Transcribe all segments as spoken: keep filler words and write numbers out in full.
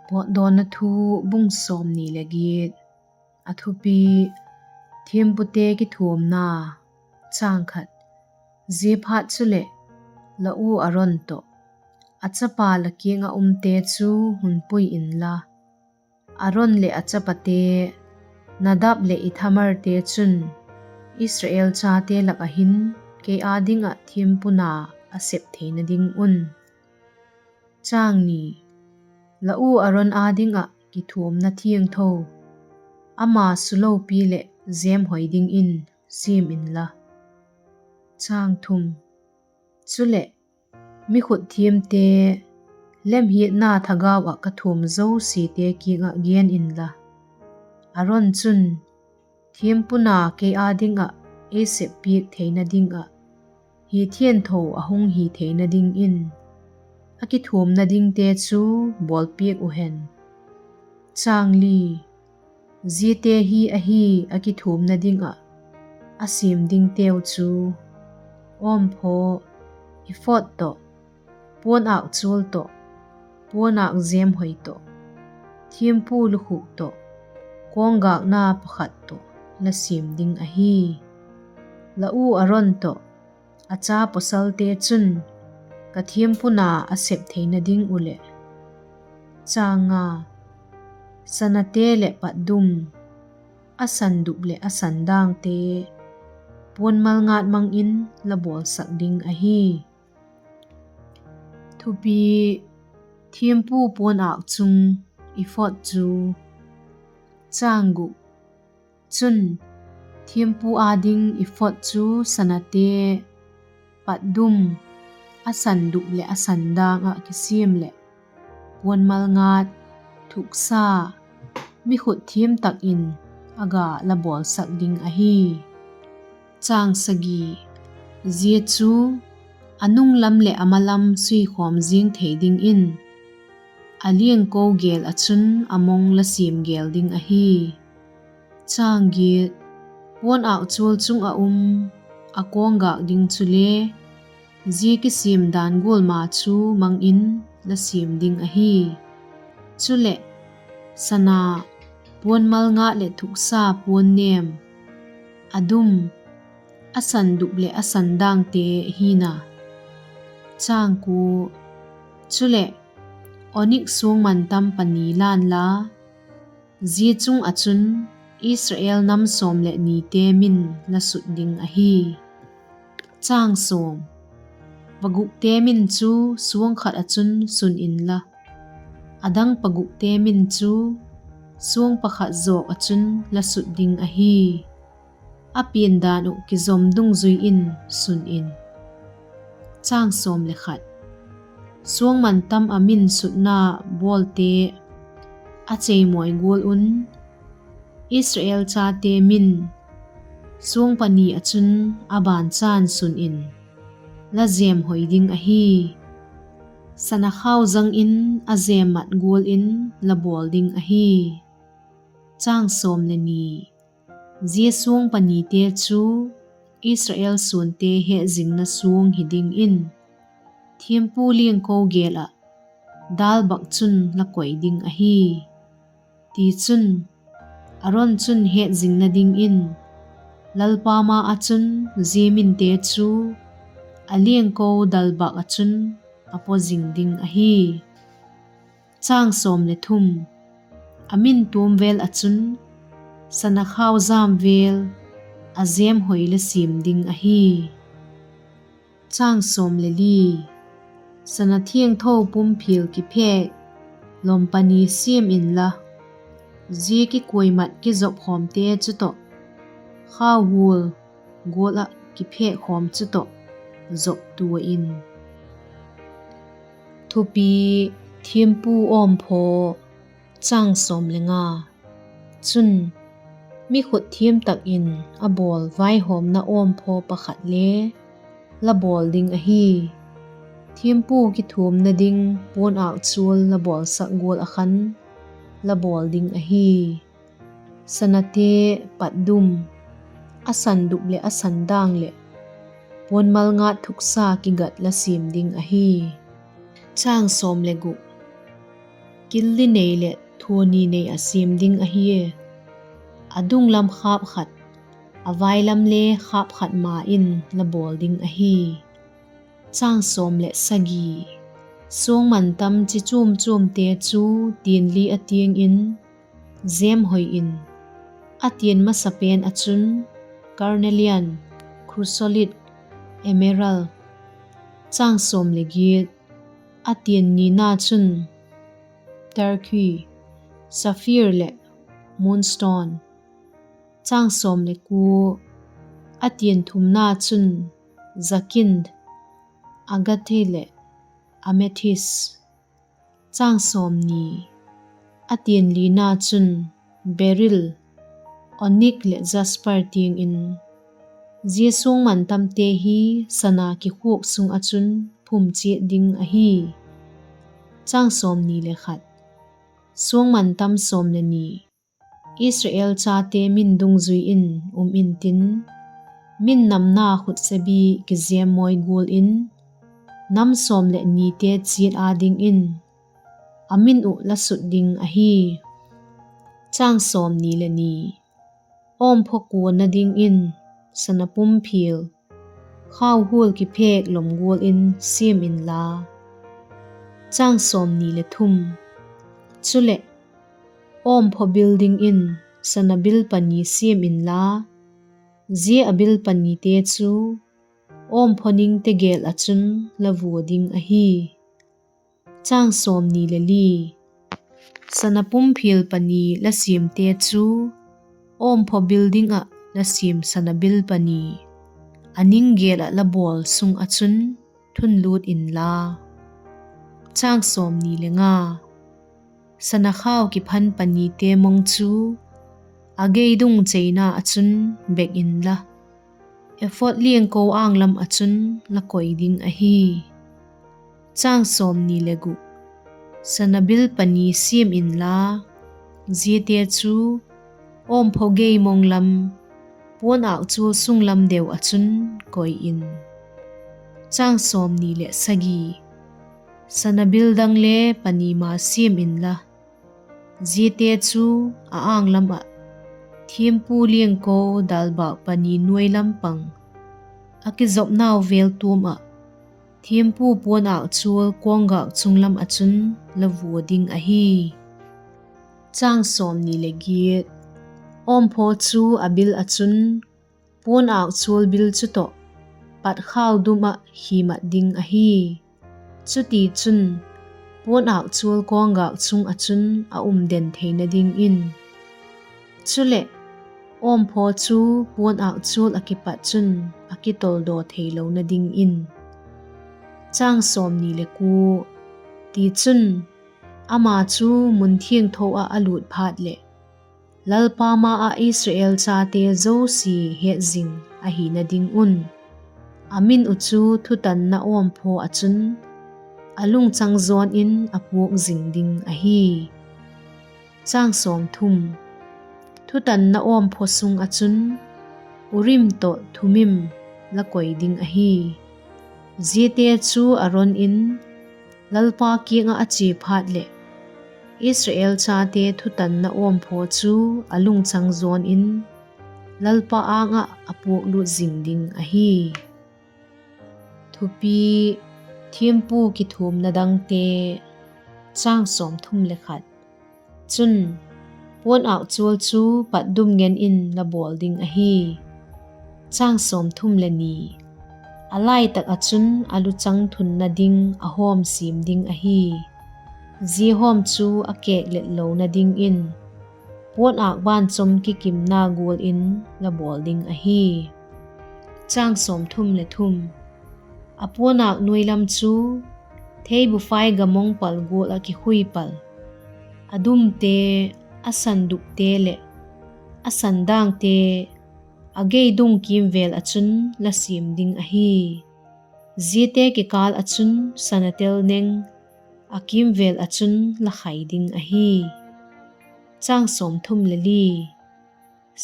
Pawtdawna Thu, bung sawmni leh giat. A thupi: Thiampute kithuamna. Chang khat. Ziaphat chuleh, la u Aron tawh, a chapa la kiang ah umte chu hun pui inla, Aron leh a chapate, Nadab leh Ithamarte chun Israel chate lak ah hin kei â ding ah thiampu na a sep theina ding un. Chang ni. La u Aron â ding ah kithuamna thiangtho, ama sulopi leh jêmhoi dingin siam inla. Chang thum. Chuleh, mi khut thiamte, lemhiatna thagau ah ka thuam zosiate kiang ah gen inla, Aron chun thiampu na kei â ding ah ei sep piak theina ding ah, hi thiangtho a hung hi theina dingin, a kithuamna dingte chu bawlpiak uh hen. Chang li. Ziate hi ahi a kithuamna ding ah a siam dingteu chu: awmphaw, ephod tawh, puan âkchual tawh, puan âk jêmhoi tawh, thiampu lukhuk tawh, kawnggâkna pakhat tawh la siam ding ahi. La u Aron tawh, a cha pawsalte chun ka thiampu na a sep theina ding uh leh. Chang nga. Sanate leh patdum, a sandup leh a sandângte, puan malngat mang in la bawlsak ding ahi. Thupi: Thiampu puan âk chung, ephod chu. Chang guk. Chun, thiampu â ding ephod chu sanate, patdum, a sandup leh a sandâng ah kisiam leh puan malngat, thuksa, mi khut thiam tak in a ga la bawlsak ding ahi. Chang sagi. Zia chu a nung lam leh a ma lam suikhawm ziang thei dingin, a liangko gel ah chun a mong la siam gel ding ahi. Chang giat. Puan âkchual chung ah um, a kawnggâk ding chule, zia kisiam dan gual ma chu mang in la siam ding ahi. Chuleh, sana, puan malngat leh thuksa puan nêm, a dum, a sandup leh a sandângte hina. Chang kua. Chuleh, onik suang man tam pani la inla, zia chung ah chun Israel nam sawm leh nite min la sut ding ahi. Chang sawm. Pagukte min chu suang khat ah chun sun inla, a dang pagukte min chu suang pakhat zawk ah chun la sut ding ahi. A pian dan uh kizom dungzui in sun in. Chang sawm le khat. Suang man tam ah min sutna bawlte a cheimawi gual un, Israel chate min suang pani ah chun a ban chan sun in, la jemhoi ding ahi. Sana khau zang in a jemmat gual in la bawl ding ahi. Chang sawm le ni. Zia suang panite chu Israel suante hetzingna suang hi dingin thiampu liangko gel ah dalbak chun la koi ding ahi. Tichun, Aron chun hetzingna dingin Lalpa ma ah chun zia minte chu a liangko dalbak ah chun a paw zing ding ahi. Chang sawm le thum. A min tuam vel ah chun sana khau jam vel a jemhoi la siam ding ahi. Chang sawm le li. Sana thiangtho pumphial kiphek lawm pani siam inla, zia kikuaimat kizopkhawmte chu tawh, khauhual gual ah kiphek khawm chu tawh zop tua in. Thupi: Thiampu awmphaw. Chang sawm le nga. Chun, mi khut thiam tak in a bawl vaihawmna awmphaw pakhat le la bawl ding ahi. Thiampu kithuamna ding puan âkchual la bawlsak gual ah khan la bawl ding ahi. Sanate, patdum, a sandup leh a sandang leh puan malngat thuksa kigat la siam ding ahi. Chang sawm le guk. Kil li nei leh thuani nei ah siam ding ahi. A dung lam khâp khat, a vai lam le khâp khat ma in la bawl ding ahi. Suangman tam chi chuam chuamte chu tian li a tiang in, jêm hoi in, a tian masa pen ah chun carnelian, chrysolite, emerald, chang sawm le giat, a tian nina chun turquoise, sapphire leh moonstone, chang sawm le kua, a tian thumna chun jacinth, agate leh amethyst, chang sawmni, a tian lina chun beryl, onyx leh jasper tiang in, zia suangman tamte hi sana kikhuak sung ah chun phum chiat ding ahi. Chang sawmni le khat, suangman tam sawm le ni, Israel chate min dungzui in um intin, min namna khutsebi kizemmawi gual in, nam sawm leh nite chiat â dingin a min uh la sut ding ahi. Chang sawmni le ni, awmphaw kuana dingin sana pumphial, khauhual kiphêk lom gual in siam inla. Chang sawmni le thum, chuleh, awmphaw bil dingin sana bil pani siam inla, zia a bil panite chu awmphaw ning tegel ah chun la vua ding ahi. Chang sawmni le li, sana pumphial pani la siamte chu awmphaw bil ding ah la siam sana bil pani, a ning gel ah la bawl sung ah chun thunlût inla. Chang sawmni le nga, sana khau kiphan panite mong chu a geidung cheina ah chun bek inla, ephod liangko âng lam ah chun la koi ding ahi. Chang sawmni le guk, sana bil pani siam inla, ziate chu awmphaw geimong lam, puan âkchual sung lam deu ah chun koi in. Chang sawmni leh sagi, sana bil dang le pani ma siam inla, ziate chu a âng lam ah thiampu liangko dalbâk pani nuai lam pang, a kizopnau vêl tuam ah thiampu puan âkchual kuanggâk chung lam ah chun la vua ding ahi. Chang sawmni leh giat, awmphaw chu a bil ah chun puan âkchual bil chu tawh pat khau dum ah himat ding ahi. Chutichun, puan âkchual kuanggâk chung ah chun a um den theina dingin, chuleh, awmphaw chu puan âkchual ah kipat chun a kitoldaw theilona dingin. Chang sawmni le kua, tichun, ama chu mun thiangtho ah a lût phat leh, Lalpa ma ah Israel chate zosia het zing ahina ding un, a min uh chu thutanna awmphaw ah chun a lungchang zawn in a puak zing ding ahi. Thutanna awmphaw sung ah chun Urim tawh Thumim la koi ding ahi. Ziate chu Aron in Lalpa kiang ah a chia phat leh, Israel chate thutanna awmphaw chu a lungchang zawn in Lalpa âng ah a puaklut zing ding ahi. Thupi: Thiampu kithuamna dangte. Chun, puan âkchual chu pat dum ngen in la bawl ding ahi. A lai tak ah chun a luchang thunna ding a hawm siam ding ahi. Zia hawm chu a kêklet lona dingin puan âk ban chom kikimna gual in la bawl ding ahi. A puan âk nuai lam chu theibuphai ga mongpal gual ah kikhui pal, a dumte, a sandupte leh a sandângte a geidung kîmvêl ah chun la siam ding ahi. Ziate kikâl ah chun sanatel neng a kîmvêl ah chun la khai ding ahi.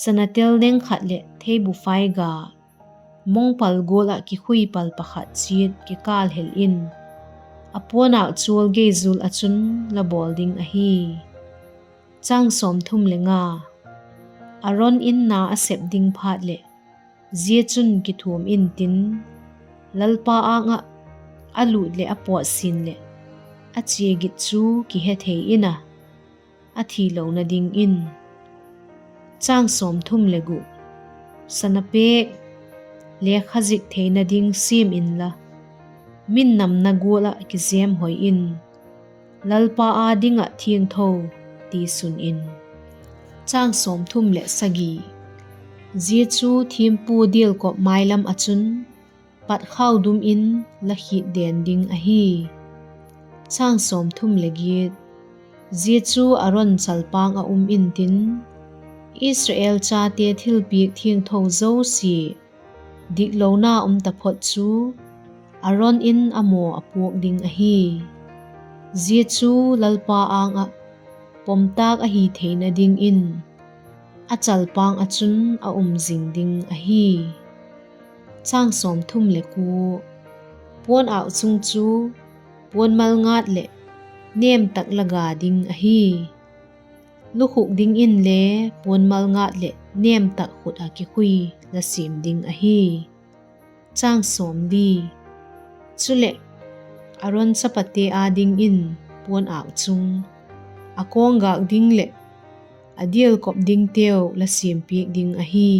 Sanatel neng khat leh theibuphai ga, mongpal gual ah kikhui pal pakhat chiat kikâl hel in, a puanâk chual geizul ah chun la bawl ding ahi. Aron in na a sep ding phat leh, zia chun kithuam intin, Lalpa âng ah a lût leh a pawt sin leh a chia git chu kihe thei in a, a thi lona dingin. Sana pêk, lekha zik theina ding siam inla, min namna gual ah kizêm hoi in, Lalpa â ding ah thiangtho ti sun in. Zia chu thiampu dialkop mailam ah chun patkhau dum in la khit den ding ahi. Zia chu Aron chalpâng ah um intin, Israel chate thilpiak thiangtho zosia, diklona um taphot chu Aron in a maw a puak ding ahi. Zia chu Lalpa âng ah pomtâk ahi theina dingin a chalpâng ah chun a um zing ding ahi. Puanâk chung chu puan malngat leh nêm tak la ga ding ahi. Lukhuk dingin le puan malngat leh nêm tak khut ah kikhui la siam ding ahi. Chuleh, Aron chapate â dingin puanâk chung, a kawnggâk ding leh a dialkop dingteu la siampiak ding ahi.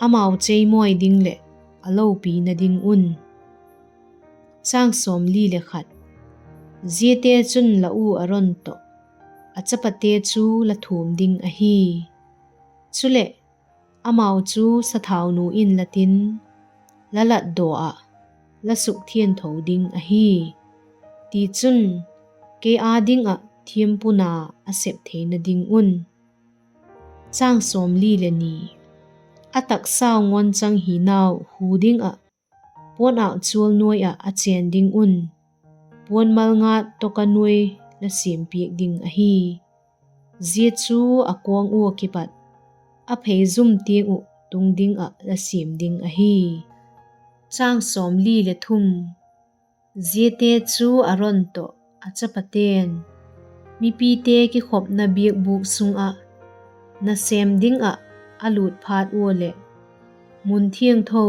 Amau cheimawi ding leh a lopina ding un. Ziate chun la u Aron tawh a chapate chu la thuam ding ahi. Chuleh, amau chu sathaunu in la tin, la latdaw ah la sukthiangtho ding ahi. Tichun, kei â ding ah thiampu na a sep theina ding un. A taksau ngawnchang hinau hu ding ah puanâk chual nuai ah a chên ding un puan malngat tawka nuai la siampiak ding ahi. Zia chu a kawng ua kipat a pheizum tiang uh tung ding ah la siam ding ahi. Ziate chu Aron tawh a chapate'n mipite kikhopna biakbûk sung ah nasêm ding ah a lût phat ua leh, mun thiangtho,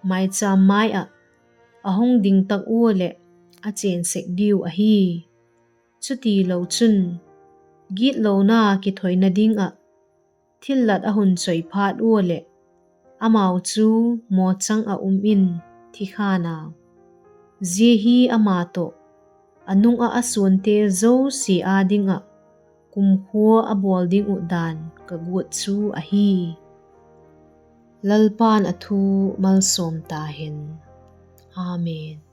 mâichâm mai ah a hung ding tak ua leh a chên sek diu ahi. Chutilo chun, gitlona kithoina ding ah thillat a hun choi phat ua leh, amau chu mawchang ah um in thi khan au. Zia hi ama tawh a nung ah a suante zosia â ding ah kumkhua a bawl ding uh dan ka guat chu ahi. Lalpa'n a thu malsawm ta hen. Amen.